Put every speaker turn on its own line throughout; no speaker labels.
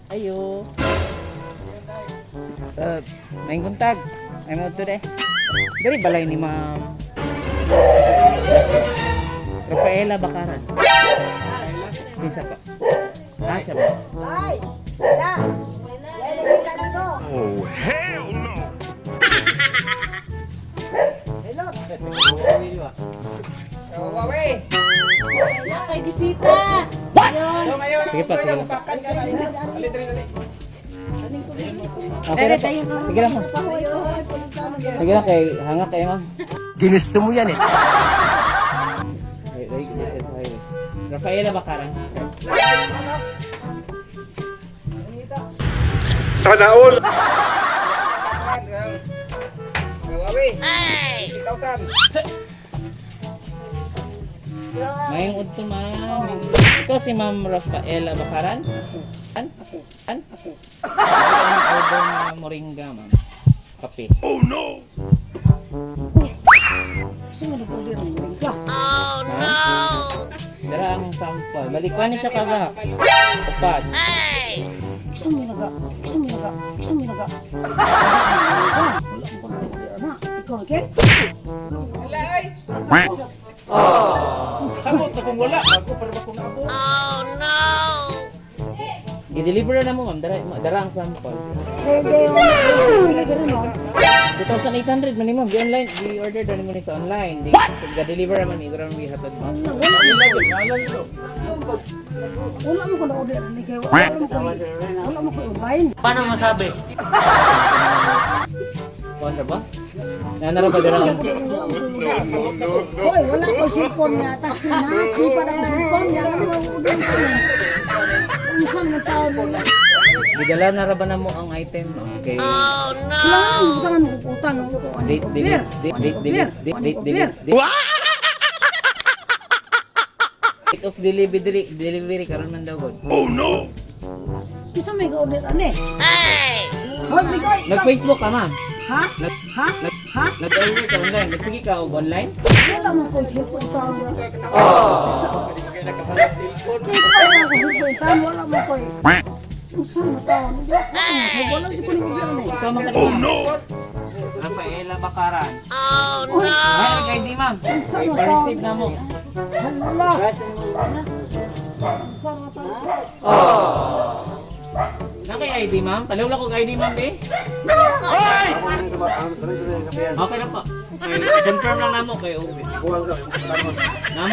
Ayo. May buntag. Ay mo to de. Diri balay ni Ma'am Rafaela Bacaran. Bisa pa. Ah, siya ba?
Ay! Ya! Ya,
Oh, hell no!
Hello!
Kay bisita.
Sige pa, sige lang. Okay na po. Sige lang po. Sige lang kay hanga kay ma'am.
Ginusto mo yan eh.
Ay, ay, ay, ay, ay. Rafaela Bacaran.
Sana all!
Mayong udto, ma'am. Ikaw si Ma'am Rafaela Bacaran? An? An? Ang order na moringa, ma'am. Kape.
Oh no!
Sino nag-order ng moringa?
Ma'am? Dara ang sample. Balikwan ni siya ka ba? Upat.
Gusto mo naga, gusto mo naga, gusto mo naga. Wala mo ko na-order na. Ikaw, Ken?
Sagot na kung wala, bago para ba kung naabot?
Gi-deliver na mo, ma'am. Dara, dara ang sample.
Hindi, hindi.
2,800 man ni ma'am. Di online, di order na mo ni sa online. Di ga-deliver man ni karon gihatod ma'am.
Wala mo ko na-order ni kay wala mo ko online.
Paano masabi?
Kuan ra ba? Nanara ba dara?
Hoy, wala ko cellphone nga tas na. Di pa na ko cellphone nga ano mo order ko. Unsan mo taon mo?
Gidala na ra ba na mo ang item, ma'am? Kay
Lang, butangan mo kung utang mo ko ano
date
order.
date date date date date date date of delivery delivery karon man daw god.
Oh no!
Kisa may ga-order ani. Hoy, bigoy.
Nag-Facebook ka, ma'am?
Ha?
Nag
Ha?
Nag
Ha?
Nag-order ka online. Sige ka og online?
Wala mo ko cellphone taon. Oh. Wala mo ko. Unsan mo taon? Wala mo ko order ani.
Ikaw man
Oh no!
Rafaela Bacaran. Oh no! Ay, kay di ma'am.
Unsa
Kay
mo
pa-receive na mo.
Wala. Unsan mo taon?
Na kay ID, ma'am? Palaw lang kog ID, ma'am, eh. Okay lang po. Okay, confirm lang namo kay Namo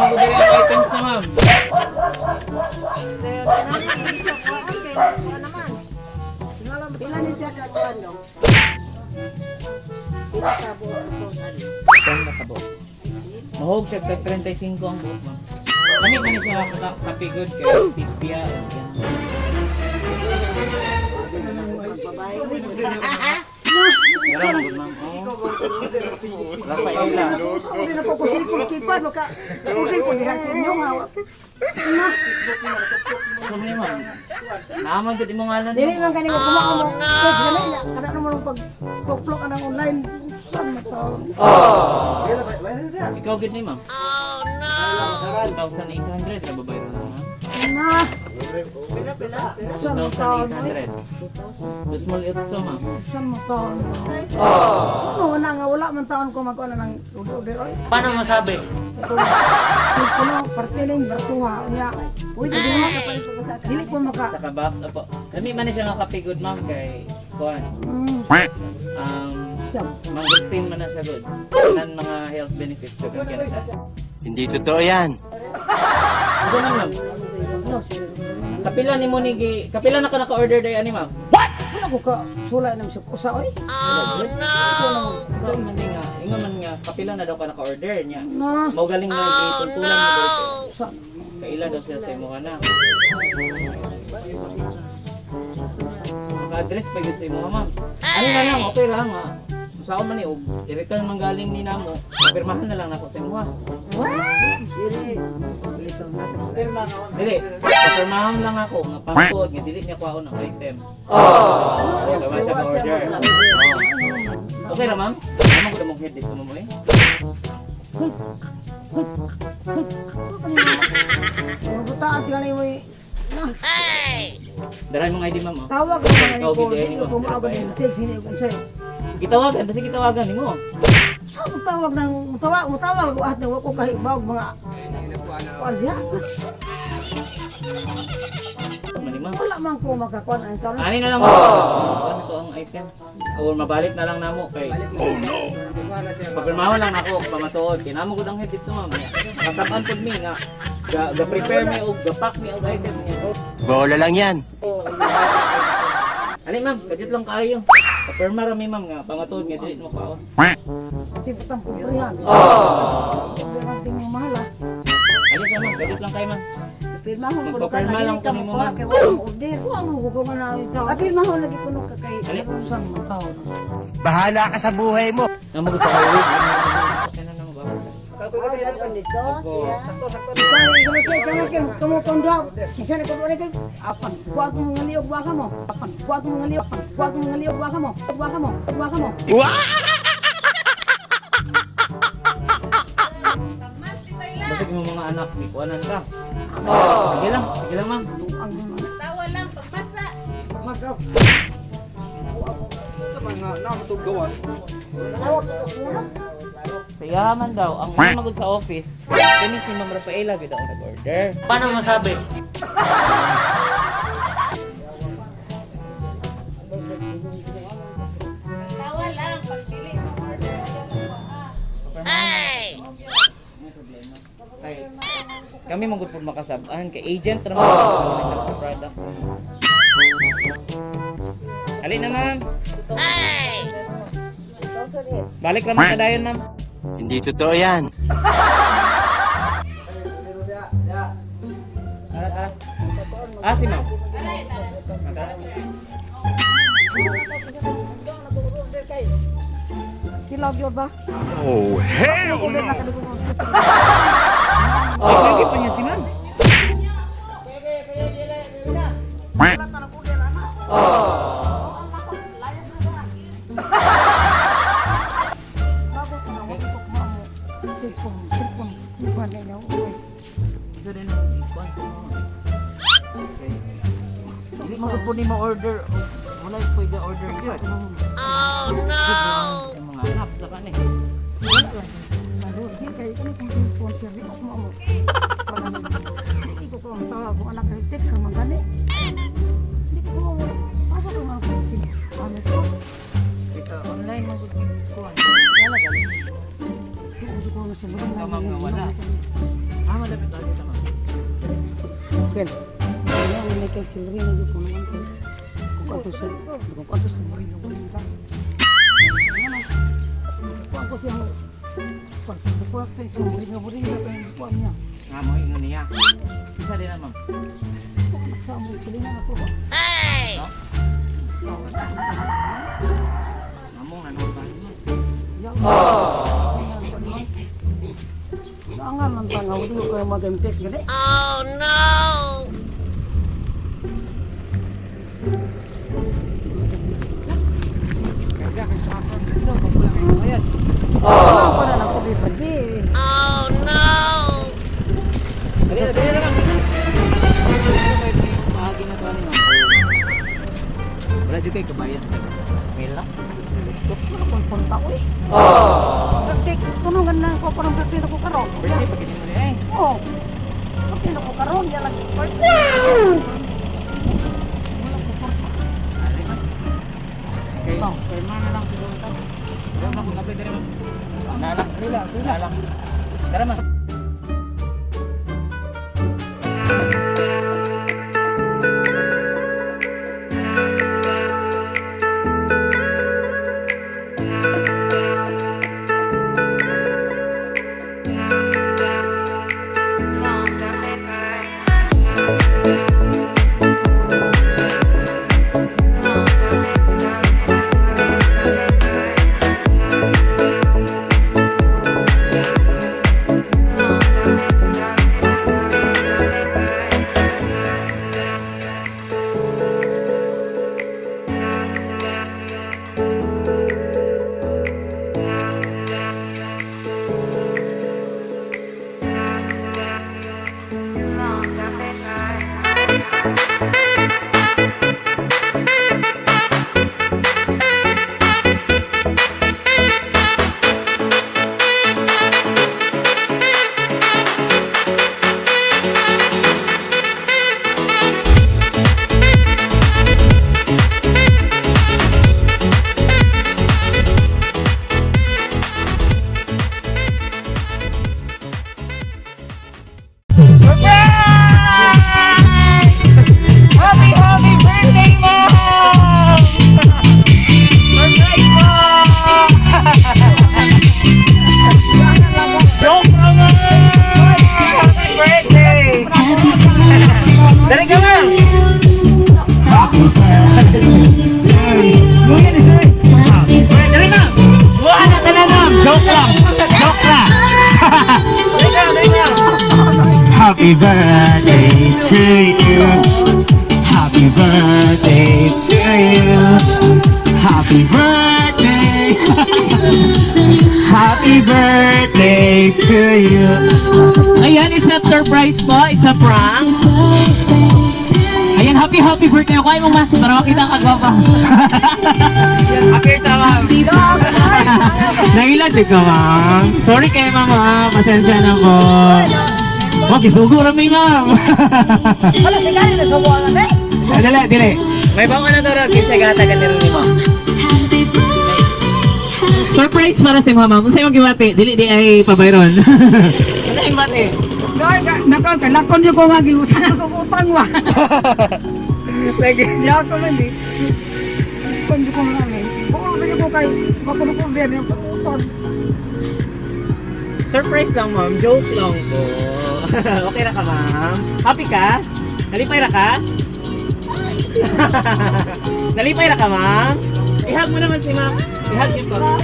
ko diri ang items na, ma'am.
Pila ni siya kakuan dong? Pila ka buok ang ano?
Saan na kabo? Mahog siya tag 35 ang buok, ma'am. Kami man siya kape good kay stevia and yan. Wala mo, ma'am. Oh. Rafaela.
Hindi na po ko cellphone keypad maka order ko diha sa inyo nga. Na,
So, ni ma'am. Naaman jud imong ngalan.
dili
Ma'am.
man kani ko kuma mo. Text gani na kada na mo pag tuplok ka ng online. Saan mo taon?
Ikaw gid ni ma'am. Oh no. 2,800 ra babayro na, ma'am.
Na. Saan mo taon?
2,800. The small itso, ma'am.
Saan mo taon? Ano wala nga wala man taon ko mag ng order oy.
Paano masabi?
Cellphone no, parte ning bartuha niya. Uy, dili mo dili ko maka.
Sa ka-box, opo. Lami man ni siya nga kape good, ma'am, kay kuan.
Saan?
Mangustin man na siya good. Tanan mga health benefits sa ganyan siya.
Hindi totoo yan.
Asa man, ma'am?
Ano?
Kapila ni mo ni gi kapila na ka naka-order day ani, ma'am.
Wala ko ka sulay nang sa usa oy.
Oh no. Ingon man ni nga, ingon man nga kapila na daw ka naka-order niya.
Na.
Mao galing nga gitultulan mo diri kay
Saan?
kaila daw siya sa imuha na. Naka-address pa gyud sa imuha, ma'am. Ano na lang, okay ra nga. Usaon man ni og i-return man galing ni namo, pirmahan na lang nako sa imuha. Dili, pirmahan lang ako nga pangkuod nga dili niya kuhaon ang item. Oh. Tama siya ma-order. Oh. Okay ra, ma'am? Ma'am ko mong head dito mo eh.
Hoy. Hoy. Hoy. Ano ka nila? Butaan tingali mo. Na.
Darahin mong ID, ma'am, oh.
Tawag ko mga
Ikaw,
ni ko,
gid, eh,
di
mo.
ko maagod yung text ini kung sa'yo.
Gitawagan, basta gitawagan nimo.
Sa mo tawag ng mutawa, mutawag ko at ko kahit bawag mga kuan diha.
Mani, ma'am.
Wala man ko makakuan ang karon.
Ani na lang mo. Ano to ang item? Or mabalik na lang namo kay. Oh no. Pagpirmahan lang nako pamatuod kay namo gud ang head dito, ma'am. Nakasapan pud mi nga ga prepare mi og ga pack mi og item niya.
Bola lang yan.
Ani ma'am, kadjut lang kaayo. Papirma ra mi, ma'am, nga pamatuod nga dili mo kaon.
Tibutang pumprihan. Oh. Pero ang mahal ah.
Ani sa ma'am, kadjut lang kayo, ma'am.
Pirmahon kuno ka
Magpapirma
na
lang
dili ka
ko nimo,
mo
ma'am.
kay wala mo order.
Kuha mo ko nga na itaw.
Pirmahon lagi kuno ka kay
Ali.
Saan mo tao?
Bahala ka sa buhay mo.
Namo gud sa highway. Kaya na mo ba?
Order dito siya.
Kamu kondo. Kinsa na ko dole kay apan. Kuha ko mga liog baka mo. Apan. Kuha ko mga liog. Kuha ko mga liog baka mo. Baka mo. Baka mo.
Basig mo mga anak ni kuanan ka. Sige lang ma'am.
Ang
Tawa lang, pagbasa.
Magaw. Sa mga nakatug gawas.
Tawag ko muna.
Sa yaman daw, ang mga magud sa office, kani si Ma'am Rafaela gid ang nag-order.
Paano masabi?
Tawa lang, pagpili ng order. Ayaw lang ko, ah.
Kay kami magud pud makasab-an kay agent ra man oh. Sa product. Ali na, ma'am. Balik ra man kadayon, ma'am.
Hindi totoo yan.
Tara, tara. Ah, si ma'am. Tara.
Kilaw gyud ba?
Oh, hell
Order na kadugong.
Ay, lagi pa niya si ma'am.
Bago ko na wala ko mo. Cellphone, cellphone. Kuha na ilaw.
Isa din ang ikuan sa mga. Okay. Dili mo po ni mo order. Wala po yung order yun. Oh no! Mga anak sa kani.
Bago di kay kani kung cellphone sir di ko mo. Wala na. Di ko ko ang tawag kung anak kay text man gani. Di ko mo. Asa ko nga ko. Ano ko?
Kaysa online mo gud kuan. Wala gali.
Di ko na siguro
Ikaw, ma'am, nga wala. Ah, malapit tayo sa ma'am.
Ken. Wala na kay silri na gyud ko naman kay. Kung ato sa kung ato sa muri na wala ta. Kuan ko siya. Kuan ko kay sa muri na muri na kay kuan niya.
Nga mo ingon niya. Isa din na, ma'am.
Sa mo sila na ko ba.
No? Mamong ano ba niyo?
Angan lang ta nga wala ko mag-text gani. Oh no! Wala na ko pag di.
Dali na, dali na, ma'am. Maagi na to ani, ma'am. Wala jud kay kabayan. Bismillah. Bismillah.
Wala kong punta ko eh. Oh! Tulungan na ako parang birthday na ko karon.
Birthday pag mo ni eh.
Oh. Birthday na ko karon, ya lagi. Wow! Wala ko porta.
Ali, ma'am. Kay pirma na lang siguro ta. Wala na kung kapit diri, ma'am. Na lang, na lang. Tara, ma'am. Happy birthday to you. Luya ni sir. Happy birthday. Dali ma'am. Wala na tanan ma'am. Joke lang. Joke lang. Dali na, dali na. Happy birthday to you. Happy birthday to you. Happy birthday. Happy birthday to you. Ayan, it's not surprise po. It's a prank. Ayan, happy happy birthday. Kuha mo mas para makita ang kagwapa. Happy sa ma'am. Nahila jud ka, ma'am. Sorry kay ma'am, ha. Pasensya na po. Oh, kisugo rami, ma'am.
Wala, sige na sa buwan na eh.
Dali, dali. May bango na to, kinsa gata ka ni mo. Surprise para sa imo, ma'am. Unsa imong gibati? Dili di ay pabayron. Unsa imong bati?
Nako, kalakon niyo ko nga giutangan ko utang wa.
Lagi.
Di ako man eh. Kon ko nga ni. Kung ano ko kay bako ko din yung utang.
Surprise lang, ma'am. Joke lang po. Okay ra ka, ma'am? Happy ka? Nalipay ra ka? Nalipay ra ka, ma'am? Ihag mo naman si ma'am. Ihag niyo po.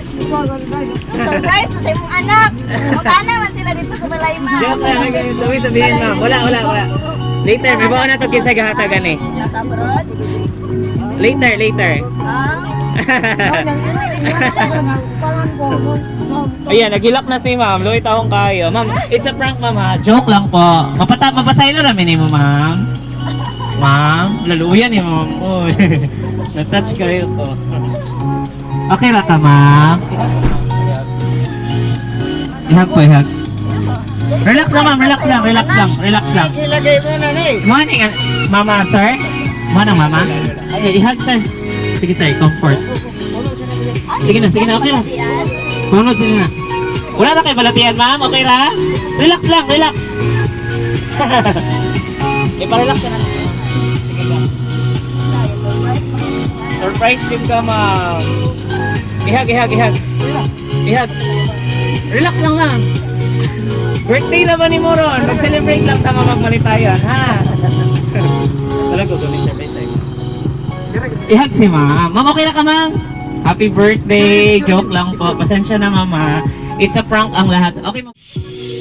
Surprise na sa imong anak. Mutana man sila dito sa balay, ma'am.
Joke lang. Sabi sabihin, ma'am. Wala, wala, wala. Later, may bawa na to kinsa gahatagan eh.
Sa abroad.
Later, later.
Ah.
Ayan, nagilak na si ma'am. Luwi taong kayo. Ma'am, it's a prank, ma'am ha. Joke lang po. Mapata, mapasaylo ramin ni mo, ma'am. Ma'am, laluyan eh, ma'am. Uy. Na-touch kayo ko. Okay ra ka, ma'am? Ihag po, ihag. Relax lang, ma'am. Relax lang, relax lang, relax lang.
Ilagay mo na ni.
Morning, mama, sir. Manang mama. Ay, ihag, sir. Sige, sir. Comfort. Sige na, okay lang. Mama, sige na. Wala na kayo balatian, ma'am? Okay ra? Relax lang, relax. Eh, pa-relax ka na. Sige ka. Surprise din ka, ma'am. Ihag, ihag, ihag. Ihag. Relax lang, ma'am. Birthday naman ni Moron. Mag-celebrate lang sa mga magmalitayan, ha? Talaga, gawin surprise sa'yo. Ihag si ma'am. Ma'am, okay na ka, ma'am? Happy birthday! Joke lang po. Pasensya na, mama. It's a prank ang lahat. Okay, ma'am.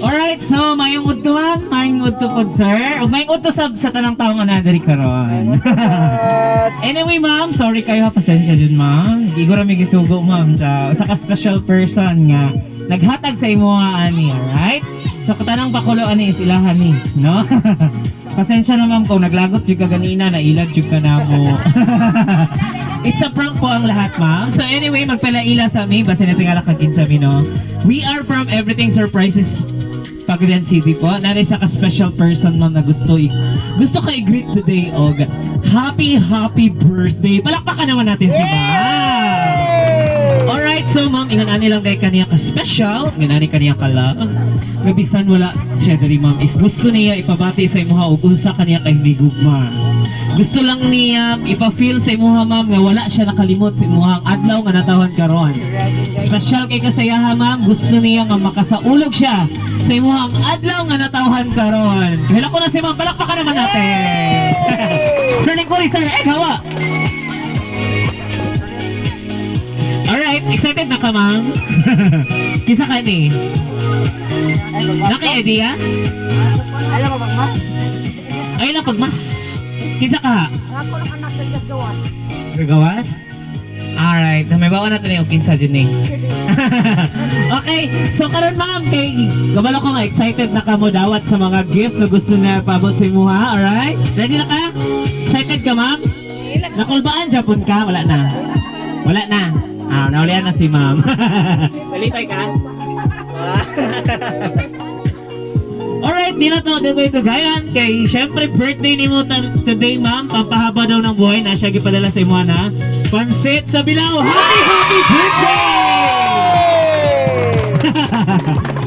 Alright, so mayong udto ma'am, mayong udto pod sir. Ug mayong udto sab sa tanang tawo nga naa diri karon. Anyway, ma'am, sorry kayo ha, pasensya jud ma'am. Di ko ra mi gisugo ma'am sa usa ka special person nga naghatag sa imo nga ani, alright? So katanang pakulo ani is ilahan ni, no? Pasensya na ma'am kung naglagot jud ka ganina, nailag jud ka na mo. It's a prank po ang lahat, ma'am. So anyway, magpalaila sa mi, basta natingala kag sa mi, no? We are from Everything Surprises Pagadian City po. Nanay sa ka special person, ma'am, na gusto gusto ka i-greet today, og happy, happy birthday. Palakpakan naman natin si ma'am. Alright, so ma'am, ingan ani lang kay kaniya ka special, ingan ani kaniya ka love. Nga bisan wala siya diri ma'am is gusto niya ipabati sa imuha og unsa kaniya kay hinigugma. Gusto lang niya ipa-feel sa imuha ma'am nga wala siya nakalimot sa imuhang adlaw nga natawhan karon. Special kay kasayaha ma'am, gusto niya nga makasaulog siya sa imuhang adlaw nga natawhan karon. Hila ko na si ma'am, palakpakan naman natin. Sir Nicole, sir, eh, gawa. Alright, excited na ka, ma'am? Kisa ka ni? Naka idea?
Alam mo ba, ma?
Ay lang pagmas. Kisa ka?
Ako lang anak sa Diyos gawas.
Gagawas? Alright, may bawa natin yung kinsa dyan eh. Okay, so karon ma'am, kay gabalo ko nga excited na ka mo dawat sa mga gift na gusto na paabot sa imuha, alright? Ready na ka? Excited ka, ma'am? Nakulbaan Japon ka? Wala na. Wala na. Ah, naulian na si ma'am. Malipay ka? Alright, di na to, di ko ito gayan. Kay, syempre, birthday ni mo today, ma'am. Pampahaba daw ng buhay na siya gipadala sa imo na. Pansit sa Bilao. Happy, happy birthday!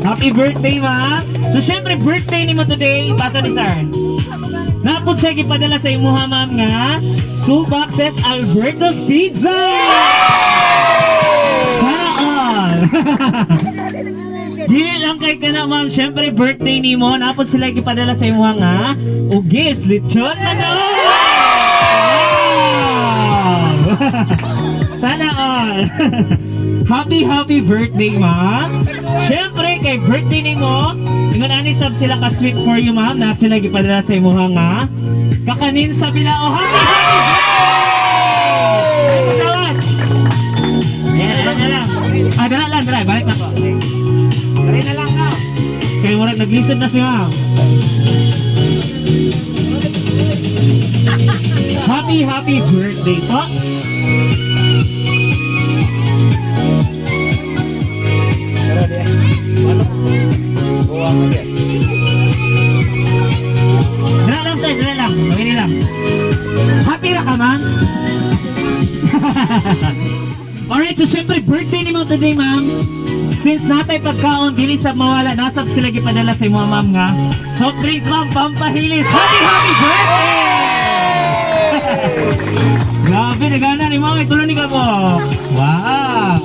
Happy birthday, ma'am. So, syempre, birthday ni mo today. Pasa ni sir. Napod siya gipadala sa imuha, ma'am, nga two boxes Alberto's Pizza! Para all! Dili lang kay kana ma'am, syempre birthday nimo, napod sila gipadala sa imuha nga ugis lechon manok. Sana all. Happy, happy birthday, ma'am. Siyempre, kay birthday ni mo, ingon ani sab sila ka sweet for you, ma'am. Na sila gipadala sa imuha nga kakanin sa bilao. Happy, happy birthday! Tawad. Ayan, ayan, ayan. Ah, dala lang, dala. Balik na ko. Dali na lang ka. Kaya murag naglisod na si ma'am. Happy, happy birthday po. Dala lang, sir. Dala lang. Pamili lang. Happy ra ka, ma'am? Alright, so syempre, birthday ni mo today, ma'am. Since natay pagkaon, dili sa mawala, nasab sila gipadala sa imo, ma'am, nga. Soft drinks, ma'am, pampahilis. Happy, happy birthday! Grabe, nagana ni ma'am. Ituloy ni ka po. Wow!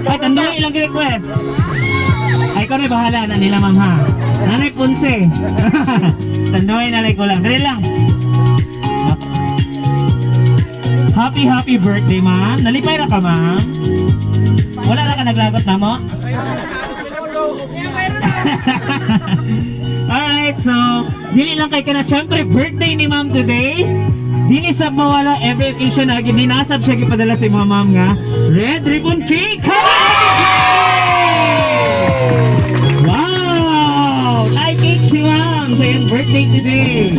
Ay, tanduay ilang request. Ay, ikaw na bahala na nila, ma'am, ha? Nanay Ponce. Tanduay, nanay ko lang. Dali lang. Happy, happy birthday, ma'am. Nalipay na ka, ma'am. Wala na ka naglagot na mo? Alright, so, dili lang kay kana. Siyempre, birthday ni ma'am today. Dili sab mawala every occasion na gininasab siya gipadala sa mga ma'am nga red ribbon cake. Happy birthday! Wow! Like cake si ma'am sa iyang birthday today.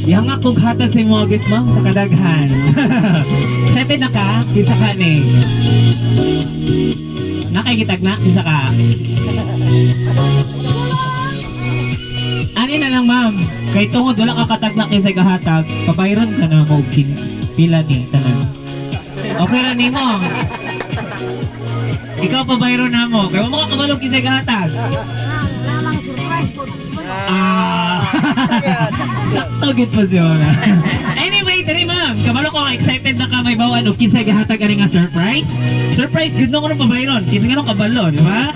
Yang akong hatag sa imo gift ma'am sa kadaghan. Excited na ka? Kinsa ka ni? Nakikitag na? Kinsa ka? Ani na lang ma'am. Kay tungod wala ka katag na kinsa kahatag, pabayron ka na mo og pila ni tanan. Okay ra nimo. Ikaw pabayron na mo. Kay wa mo ka kabalo kinsa kahatag.
Wala lang surprise ko.
Ah. Sakto gid po siya. Anyway, dali ma'am. Kabalo ko excited na ka may bawan og kinsay gahatag ani nga surprise. Surprise gud no kuno pabayron. Kinsa nga kabalo, di ba?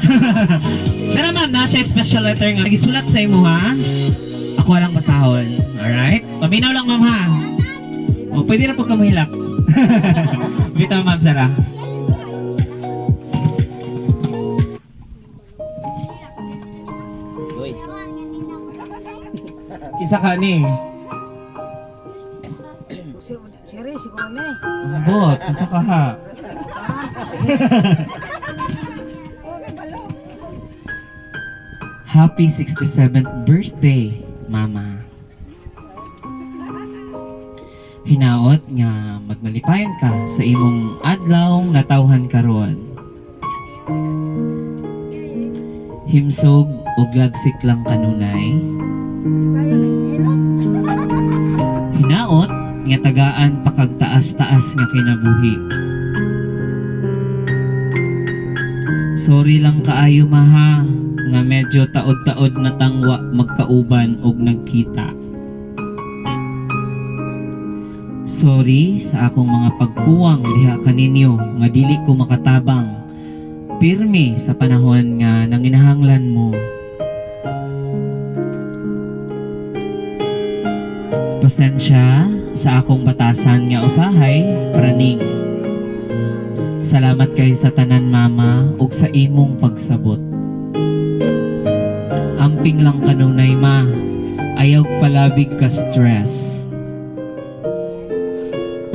Pero ma'am, na siya special letter nga gisulat sa imo ha. Ako lang basahon. Alright? Paminaw lang ma'am ha. O pwede na po kamahilak. Bitaw ma'am Sarah. Uy. Kinsa ka ni?
Siri, siguro ni.
Bot, kinsa ka ha? Happy 67th birthday, Mama. Hinaot nga magmalipayan ka sa imong adlaw nga tawhan karon. Himsog ug lagsik lang kanunay. Hinaot nga tagaan pakagtaas-taas nga kinabuhi. Sorry lang kaayo maha nga medyo taod-taod na tangwa magkauban og nagkita. Sorry sa akong mga pagkuwang diha kaninyo nga dili ko makatabang. Pirmi sa panahon nga nanginahanglan mo. Pasensya sa akong batasan nga usahay, praning. Salamat kay sa tanan mama ug sa imong pagsabot. Amping lang kanunay ma, ayaw palabig ka stress.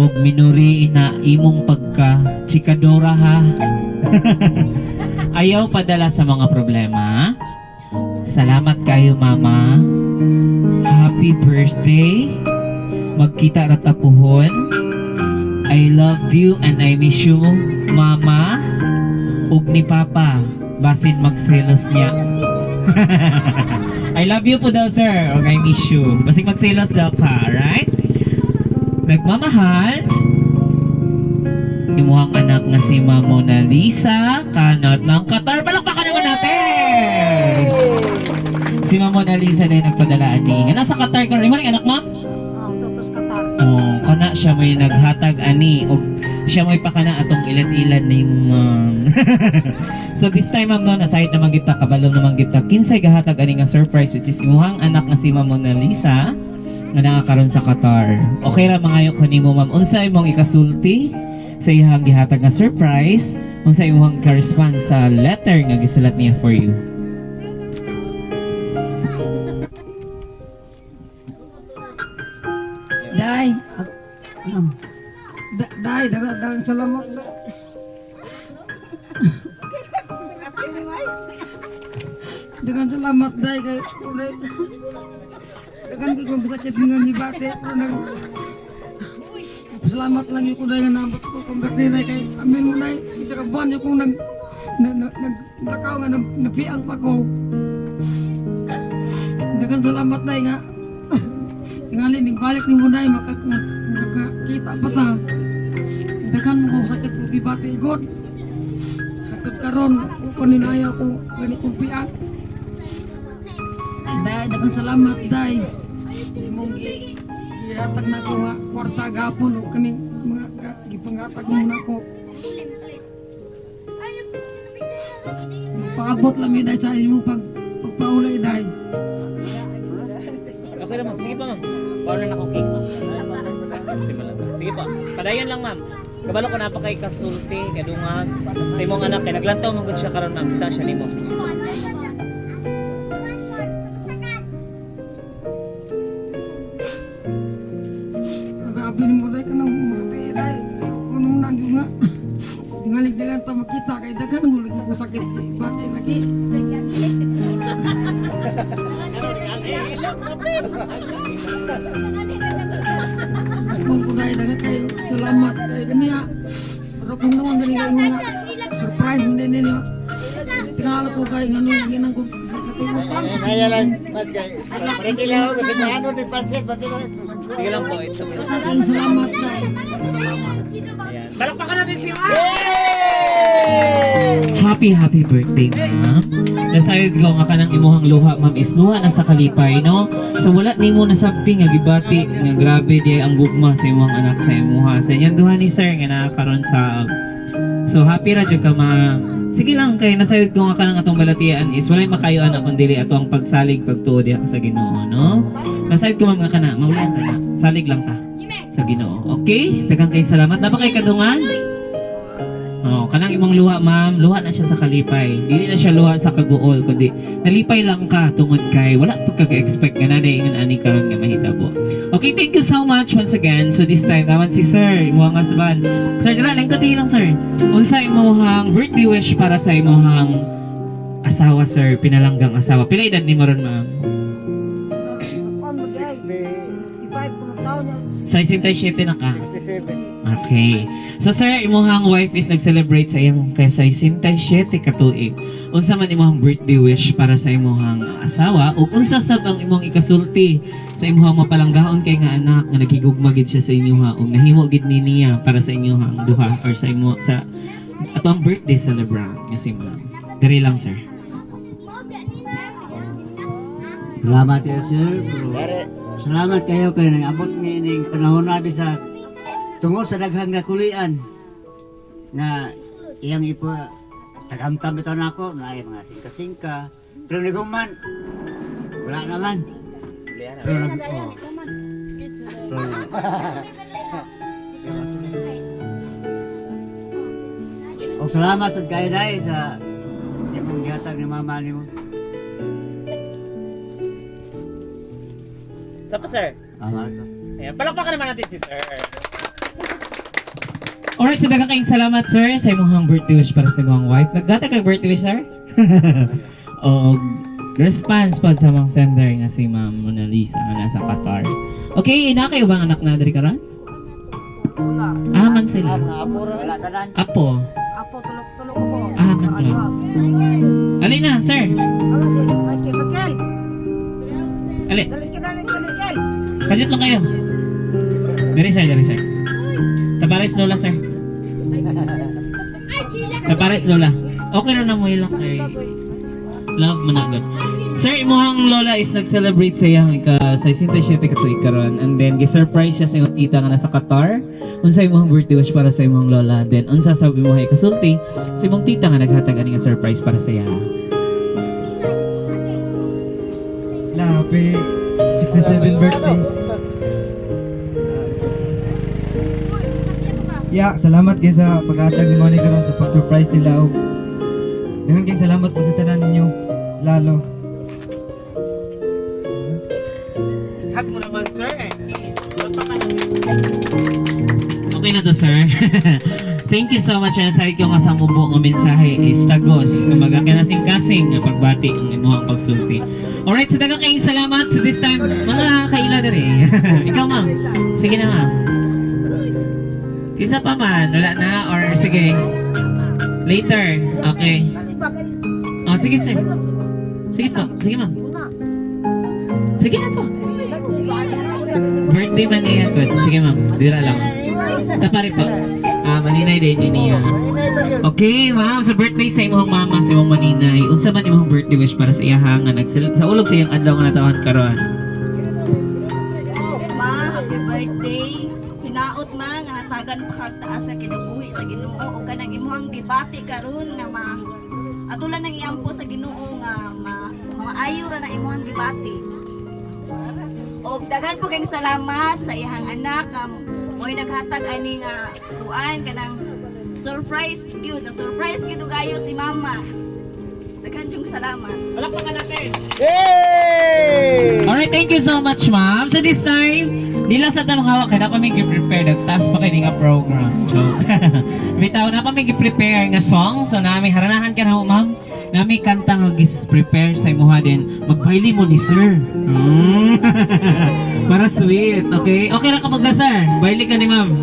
Ug minuri ina imong pagka chikadora ha. Ayaw padala sa mga problema. Salamat kayo mama. Happy birthday. Magkita ra ta puhon. I love you and I miss you, Mama. Ug ni Papa, basin magselos niya. I love you po daw, sir. Ug I miss you. Basin magselos daw ka, alright? Nagmamahal, imuhang anak nga si Ma'am Mona Lisa Kanot ng Qatar. Palakpakan naman natin! Si Ma'am Mona Lisa na yung nagpadala ani. Nga nasa Qatar ka rin. Imo anak, ma'am?
Oh, tutos Qatar.
Oh, kana siya may naghatag ani og siya may pakana atong ilan-ilan ni ma'am. So this time ma'am no, aside naman kita kabalo naman kita kinsay gahatag ani nga surprise which is imuhang anak nga si Ma'am Mona Lisa. Nga naa karon sa Qatar. Okay ra mangayo ko nimo, ma'am. Unsa imong ikasulti sa iyang gihatag nga surprise? Unsa imong ka-response sa letter nga gisulat niya for you?
Day, day, dagang dagang salamat. Day. Dagang salamat, day, kay unay. Dagang di ko sakit nga ni bate pero nag Salamat lang yung kuday nga nabot ko kung birthday kay amin mo nay isa ka buwan yung kung nag na, na, nag lakaw nga nag napiang pa ko. Dagang salamat, day, nga ngali ning balik ni Munay makakita pa ta. Daghan mo kong sakit ko gibati igod. Hangtod karon ko ninaya ko gani kong piak. Day, daghang salamat, day. Imong gihatag na ko nga kwarta gapon o kaning mga gipangatag mo nako. Paabot lang mi, day, sa imong pagpaulay, day.
Okay na, ma'am. Sige pa, ma'am. Paano na akong cake, ma'am? Simula ta. Sige pa. Padayon lang, ma'am. Kabalo ko na pa kay kasulti, kadungag. Sa imong anak kay naglantaw man gud siya karon, ma'am. Kita siya nimo.
Grabe ni mo, day, kanang mga pera. Kuno na yun nga. Tingalig na lang ta makita kay daghan mo lagi ko sakit. Bati lagi. Kung ko dahil daghan kayo salamat kay kaniya. Pero kung naman gani kayo nga surprise hindi ninyo. Sinalo ko kay ngano ginang ko natulog.
Naya lang, mas kay. Parang lang ako kasi ano di pansit, pansit.
Sige lang po. It's okay.
Daghang salamat, day.
Ayan. Palakpakan natin si ma'am! Happy, happy birthday, ma'am. Nasayod ko nga kanang imuhang luha, ma'am, is luha na sa kalipay, no? So wala nimo nasabti nga gibati nga grabe di ang gugma sa imong anak sa imuha. Sa inyong duha ni sir nga nakakaroon sa. So happy ra jud ka, ma'am. Sige lang kay nasayod ko nga kanang atong balatian is walay makayuan akong dili ato ang pagsalig pagtuo diha sa Ginoo, no? Nasayod ko, ma'am, nga kana maulan ra na. Salig lang ta sa Ginoo. Okay? Daghang kay salamat. Napa kay kadungan? Oh, kanang imong luha, ma'am, luha na siya sa kalipay. Dili na siya luha sa kaguol kundi nalipay lang ka tungod kay wala pa ka expect nga nanay ingon ani karon nga mahitabo. Okay, thank you so much once again. So this time naman si sir, imong husband. Sir, dira lang ko lang, sir. Unsa imong birthday wish para sa imong asawa, sir, pinalanggang asawa? Pila edad ni mo ron, ma'am?
60,
65 kuno taon niya.
67 na ka.
67.
Okay. So sir, imuhang wife is nag-celebrate sa iyang kay 67 ka tuig. Unsa man imong birthday wish para sa imuhang asawa ug unsa sab ang imong ikasulti sa imuhang mapalanggaon kay nga anak nga naghigugma gid siya sa inyoha ug nahimo gid ni niya para sa inyohang duha or sa imo sa atong birthday celebrant nga si ma'am? Diri lang, sir.
Salamat kayo, sir. Pero, salamat kayo kay nangabot ni ining panahon na sa tungod sa daghang nga kulian na iyang ipa tagamtam ito nako na ay mga singka-singka. Pero ni Guman, wala naman. Pero nag oh. Pero, og salamat sad kayo dai sa imong gihatag ni mama nimo.
Sa pa, sir?
Ah, Marco.
Ayan, palakpakan naman natin si sir. Alright, so daghang kayong salamat, sir, sa imong birthday wish para sa imong wife. Nagdata kag birthday wish, sir? O response pa sa mga sender nga si Ma'am Mona Lisa nga nasa Qatar. Okay, ina kayo bang anak na diri karon?
Wala.
Ah, man sila.
Mga apo ra.
Wala tanan.
Apo.
Apo, tulok-tulok ko.
Ah, man tulok. Ali na, sir.
Ano si Michael? Michael!
Ali,
Dali ka, dali ka, dali ka.
kajit lang kayo. Diri, sir, diri, sir. Tapares Lola, sir. Tapares Lola. Okay ra na mo ilak kay love managot. Sir, imuhang lola is nag-celebrate sa iyang ika 67 ka tuig karon and then gi-surprise siya sa imong tita nga nasa Qatar. Unsa imong birthday wish para sa imong lola? Then unsa sa imong ikasulti sa imong tita nga naghatag ani nga surprise para sa iya?
Happy 67 birthday. Yeah, salamat kay sa paghatag ni Monica karon sa pag-surprise nila og daghan kayong salamat po sa tanan ninyo lalo.
Hug mo naman, sir. Okay na to, sir. Thank you so much. Ang ko nga sa mubo nga mensahe is tagos. Kumbaga, kinasing-kasing nga pagbati ang imuhang pagsulti. Alright, so daghang kayong salamat. So this time, mga kaila na rin. Ikaw, ma'am. Sige na, ma'am. Isa pa man. Wala na? Or sige. Later. Okay. Oh, sige, sir. Sige po. Sige, ma'am. Sige na po. Birthday man niya. Good. Sige, ma'am. Dira lang. Sa pare po. Ah, maninay din niya. Okay, ma'am, sa birthday sa imong mama, sa imong maninay, unsa man imong birthday wish para sa iyaha nga nagsil sa ulog sa iyang adlaw nga natawhan karon?
Ma, happy birthday. Hinaot ma nga hatagan pa kag taas sa kinabuhi sa Ginoo ug kanang imong gibati karon nga ma atulan nang iampo sa Ginoo nga ma maayo ra na imong gibati. Og daghan po kayong salamat sa iyang anak nga mo'y naghatag ani nga kuan kanang surprise gyud na surprise gyud kayo si mama. Daghan jung salamat.
Palakpakan natin.
Yay!
Alright, thank you so much, ma'am. So this time, dila sa tamang hawak, kaya na kami gi-prepare, nagtaas pa kayo nga program. Joke. Bitaw na kami gi-prepare nga song. So nami, haranahan ka na ho, ma'am. Nami kanta nga gis-prepare sa imuha din. Magbayli mo ni sir. Para sweet, okay? Okay na kapag na, sir. Bayli ka ni ma'am.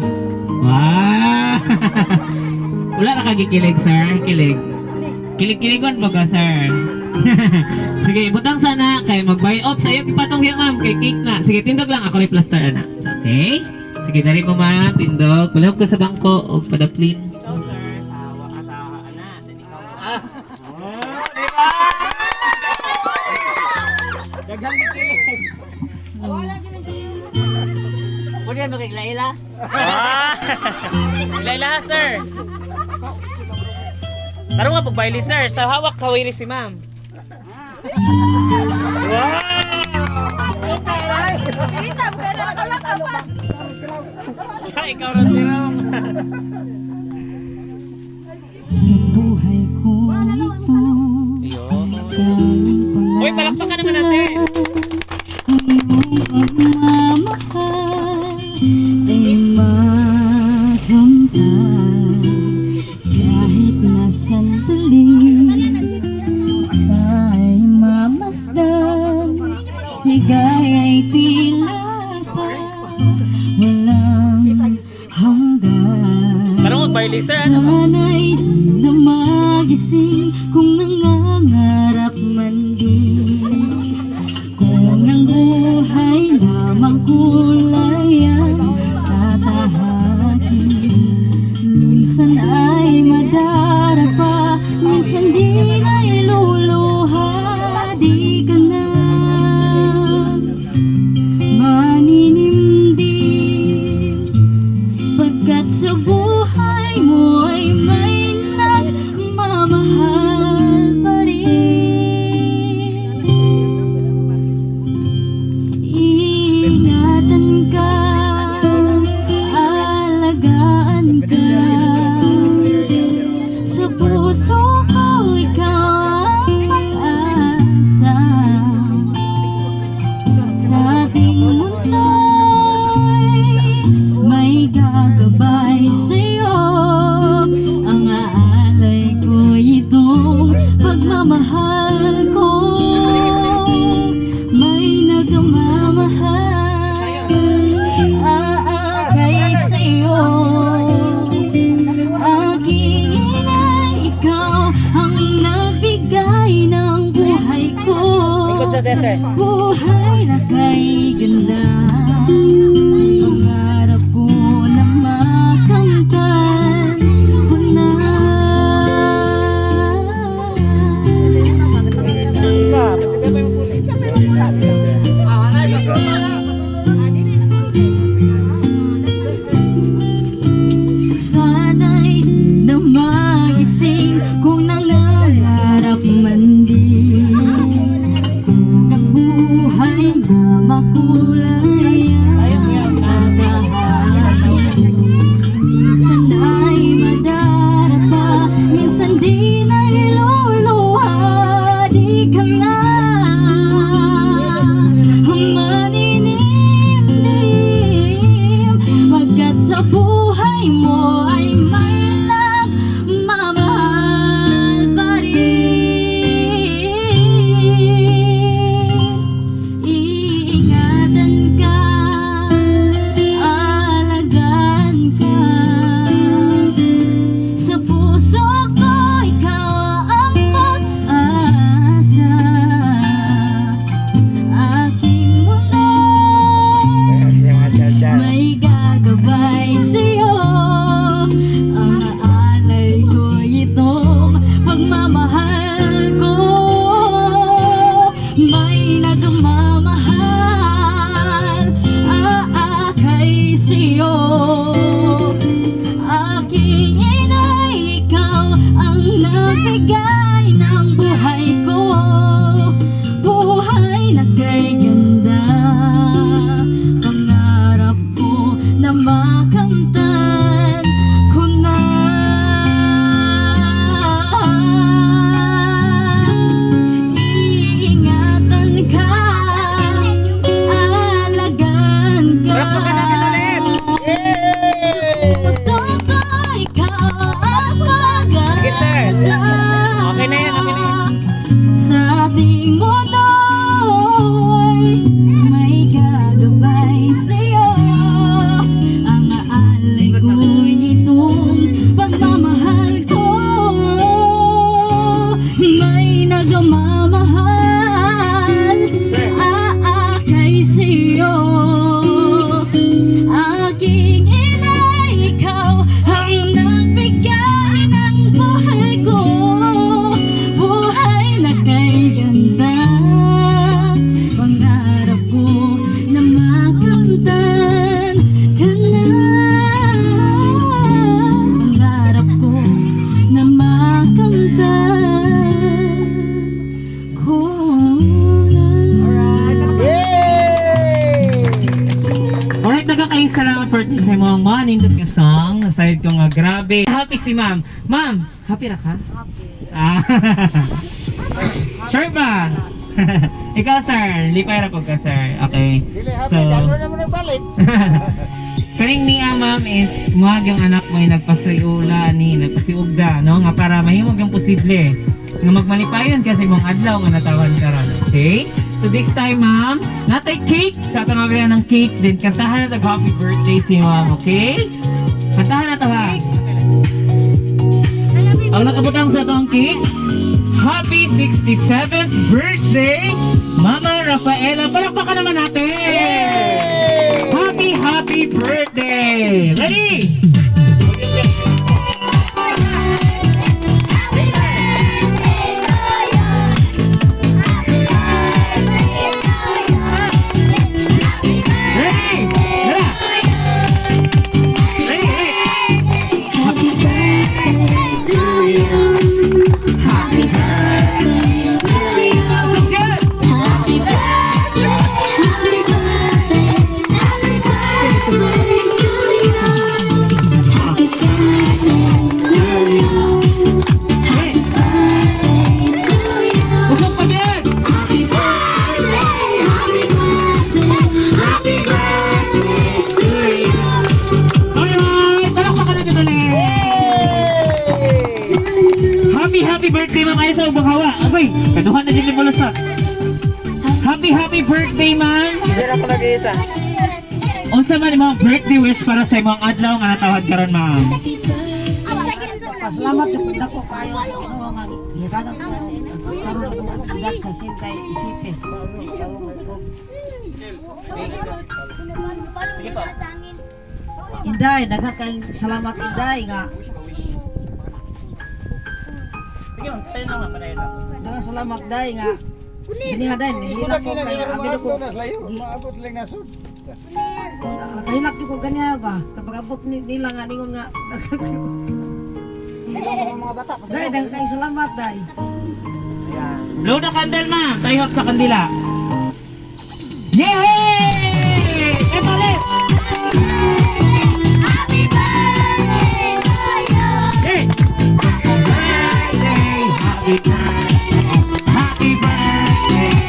Wow! Wala na kagikilig, sir. Kilig. Kilig-kiligon mo ka, sir. Sige, butang sana kay mag-buy off sa iyo ipatong hiya, ma'am, kay cake na. Sige, tindog lang ako rin plaster ana. So, okay? Sige, dali mo ma'am, tindog. Palihog ko sa bangko o padaplin. Ikaw, sir, sa asawa ana, then ikaw. Oh, di ba? Daghang gikilig.
Pwede mo kay Laila?
Ah! Laila, sir. Tarong nga pagbayli, sir. Sa hawak kawiri si ma'am. Wow!
Kita bukan apa apa.
Ikaw rin tirong.
Sa buhay ko ito, tanging
Uy, palakpakan naman natin.
Ang iyong pagmamahal ay makamtan kahit na sandali ay mamasdan, ligaya'y tila pa walang hanggan.
Tarong magbayli, sir. Ano ba?
Sana'y na magising kung nangangarap man din. Kung ang buhay lamang kulay ang tatahakin, minsan ay madarapa, minsan din ay luluha. Di ka na maninimdim pagkat sa buhay mo ay may nagmamahal pa rin. Ingatan ka, alagaan ka. Sa puso ko ikaw ang pag-asa. Sa ating mundo'y may gagabay sa'yo. Ang aalay ko'y itong pagmamahal ko. May nagmamahal, aakay sa'yo. Aking inay, ikaw ang nagbigay ng buhay ko.
Ikot sa sir.
Buhay na kay ganda. Pangarap ko na makamtan ko na. Sana'y na magising kung nangangarap man din. Kung ang buhay na makulay ang tatahakin, minsan
salamat partner sa imong mga nindot nga song. Nasayod ko nga grabe. Happy si ma'am. Ma'am, happy ra ka?
Happy.
Ah. Sure ba? Ikaw, sir, lipay ra po ka, sir. Okay.
Dili happy,
So,
dalo na mo nagbalik.
kaning niya, ma'am, is muag yung anak mo yung nagpasiula ni, nagpasiugda, no? Nga para mahimog yung posible. Nga magmalipayon kasi mong adlaw nga natawan karon. Okay? So this time, ma'am, natay cake. Sa ato mabili ng cake, then kantahan na tag happy birthday si ma'am, okay? Kantahan na to, ha? Ang nakabutang sa atong cake, Happy 67th birthday, Mama Rafaela. Palakpakan naman natin! Happy, happy birthday! Ready? Ready? Tara! Ready, ready!
Happy birthday to you. Happy birthday to you. Happy birthday, happy birthday, happy birthday to you. Happy birthday to you. Happy birthday to you.
Usok pa din!
Happy birthday, happy birthday, happy birthday to you.
Alright! Palakpakan natin ulit!
To you.
Happy, happy birthday, ma'am. Ay, sa ubang hawa. Agoy, kaduhan na din ni Bulusa. Happy, happy birthday, ma'am.
Hindi ako nag-iisa.
Unsa man imong birthday wish para sa imong adlaw nga natawad karon, ma'am?
Pasalamat ko dako kayo sa Ginoo nga gihatagan ko karon ako ang edad sa 67.
Sige po.
Inday, daghan kayong salamat, Inday, nga
Sige, ma'am. Tayo na, ma'am. Padayon lang.
daghang salamat, Day, nga dinhi, Day, nihilak ko kay abi ko.
Maabot lang nasod.
Nakahilak ko ganyan ba kapag abot nila nga ningon nga. Day, daghan kayong salamat, Day.
Blow the candle, ma'am. Tayo sa kandila. Yay! Eto ulit!
Happy birthday to you.
Hey! Birthday! Happy birthday! Happy birthday!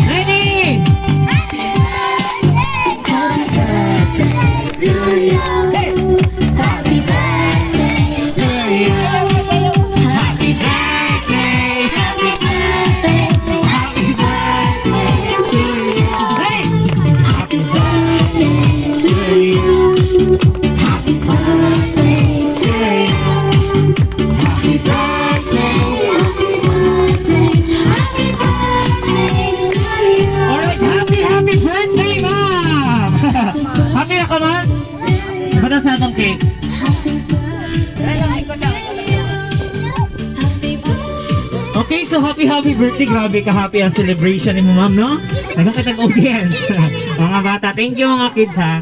Ready?
Happy birthday to you. Happy birthday to you. Happy birthday, happy birthday, happy birthday to you.
Ready?
Happy birthday to you. Happy birthday to you. Happy birthday, happy birthday, happy birthday to you.
Alright, happy, happy birthday, ma'am! Happy na ka, ma'am? Bata sa atong cake.
Happy birthday to you. Happy birthday.
Okay, so happy, happy birthday. Grabe ka happy ang celebration ni mo, ma'am, no? Nagkakitang audience. Mga bata, thank you mga kids, ha?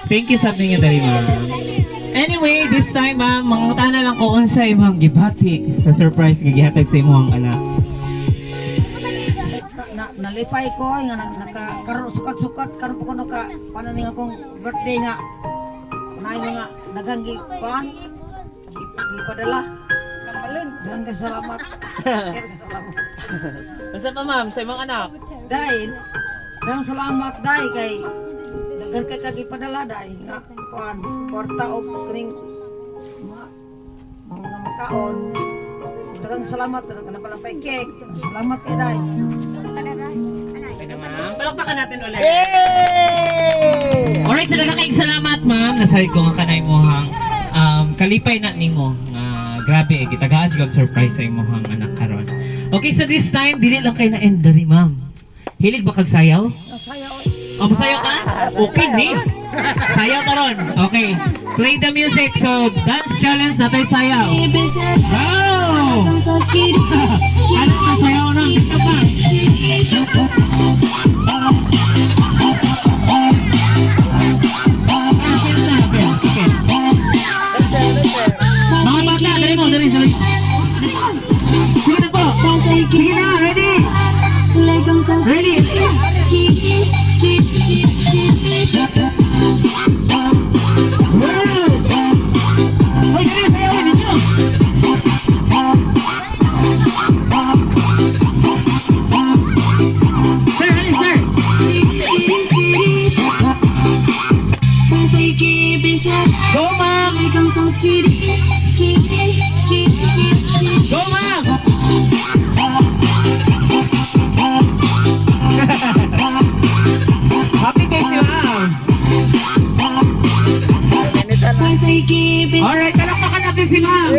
Thank you sa inyo dali, ma'am. Anyway, this time, ma'am, mangutana lang ko unsa imong gibati sa surprise nga gihatag sa imong anak.
Na, nalipay ko nga na, naka karon sukat-sukat karon po ko naka paano ni akong birthday nga naay mga daghang gi kuan gipadala. Daghang kay salamat. Daghang kay salamat.
Unsa pa, ma'am, sa imong anak?
Day, daghang salamat, Day, kay daghan kay kag gipadala, Day, nga kuan kwarta og kining mga makaon. Daghang salamat kana pa lang pay cake. Salamat kay Day.
Okay na, ma'am. Palakpakan natin ulit. Alright, so daghang salamat, ma'am. Nasabi ko nga kanay mo hang kalipay na nimo nga grabe eh, gitagaan jud kag surprise sa imong anak karon. Okay, so this time dili lang kay na end diri, ma'am. Hilig ba kag sayaw?
Sayaw.
Oh, masayaw ka? Okay, ni. Sayaw karon. Okay. Play the music. So, dance challenge natay sayaw. Go! Ano ka sayaw na? Ito pa. Mga bata, dali mo, dali, dali. Sige na po. Sige na, ready? Ready? Alright, palakpakan natin si ma'am.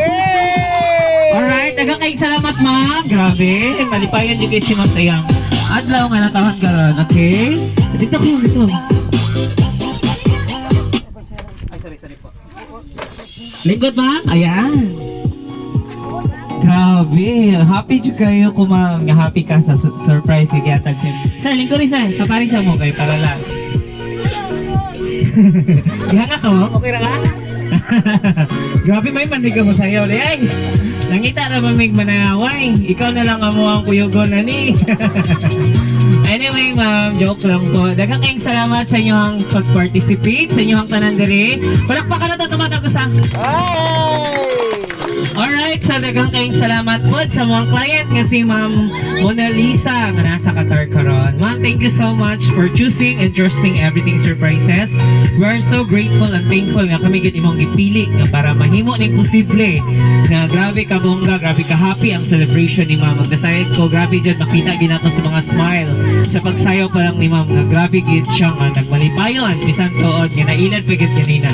Alright, daghang kayong salamat, ma'am. Grabe, malipayan din kayo si ma'am sa iyang adlaw nga natawhan karon, okay? Dito ko, dito. Ay, sorry, sorry po. Lingkod, ma'am. Ayan. Grabe, happy jud kayo ko, ma'am. Nga happy ka sa surprise kay gihatag sa. Sir, lingkod rin, sir. Kapari sa mo kay para last. Gihanga ka, ma'am? Okay ra ka? Grabe, may mandig ka mo sa'yo. Ay, nangita na ba mig manaway? Ikaw na lang amo ang kuyugon na ni. Anyway, ma'am, joke lang po. Daghang kayong salamat sa inyong pag-participate, sa inyong tanan diri. Palakpakan na to, tumatagos ah. Alright, so daghang kayong salamat po sa mga client nga si Ma'am Mona Lisa nga nasa Qatar karon. Ma'am, thank you so much for choosing and trusting Everything Surprises. We are so grateful and thankful nga kami gid imong gipili nga para mahimo ning posible na grabe ka bongga, grabe ka happy ang celebration ni Ma'am. Magdasayad ko, grabe dyan makita ginato sa mga smile sa pagsayaw pa lang ni Ma'am nga grabe gid siya nga nagmalipayon bisan tuod nga nailad pa gid ganina.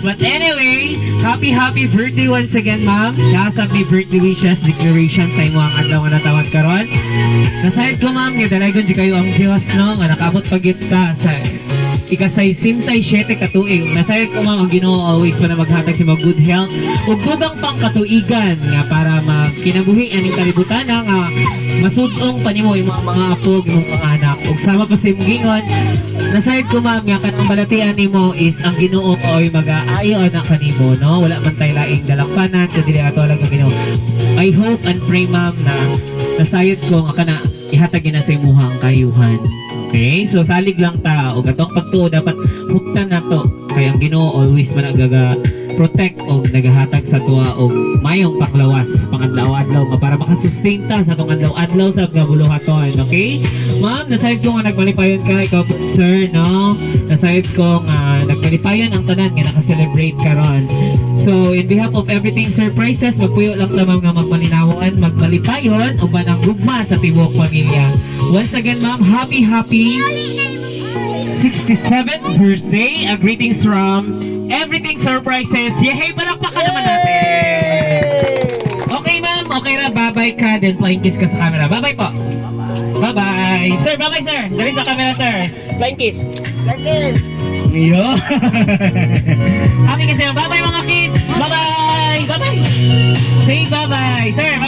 But anyway, happy happy birthday once again, ma'am. Nasa may birthday wishes declaration sa imong adlaw nga natawag karon. Nasayad ko, ma'am, nga dalaygon di kayo ang Dios, no, nga nakaabot pa gid ka sa ika-67 ka tuig. Nasayod ko, ma'am, ang Ginoo always pa na maghatag sa mga good health ug dugang pang katuigan nga para magkinabuhi aning kalibutan nga masudong pa nimo imong mga apo, imong mga anak. Ug sama pa sa imong gingon, nasayod ko, ma'am, nga kanang balatian nimo is ang Ginoo oy magaayo anak kanimo, no? Wala man tay laing dalakpanan kundi ato lang ang Ginoo. I hope and pray, ma'am, na nasayod ko nga kana ihatag gina sa imuha ang kayuhan. Okay? So salig lang ta og atong pagtuo dapat huptan nato kay ang Ginoo always man nagaga protect og nagahatag sa tuwa og mayong panglawas pangadlaw-adlaw nga para makasustain ta sa atong adlaw-adlaw sa nga buluhaton. Okay? Ma'am, nasayod ko nga nagmalipayon ka, ikaw po, sir, no? Nasayod ko nga nagmalipayon ang tanan nga naka-celebrate karon. So, in behalf of Everything Surprises, magpuyo lang ta, ma'am, nga magmalinawan, magmalipayon, uban ang gugma sa tibuok pamilya. Once again, ma'am, happy, happy 67th birthday. A greetings from Everything Surprises. Yehey, palakpakan naman natin. Okay, ma'am. Okay ra. Bye-bye ka. Then flying kiss ka sa camera. Bye-bye po. Bye-bye. Sir, bye-bye, sir. Dali sa camera, sir. Flying kiss.
Flying kiss.
Iyo. Happy kasi. Bye-bye, mga kids. Bye-bye. Bye-bye. Say bye-bye. Sir, bye.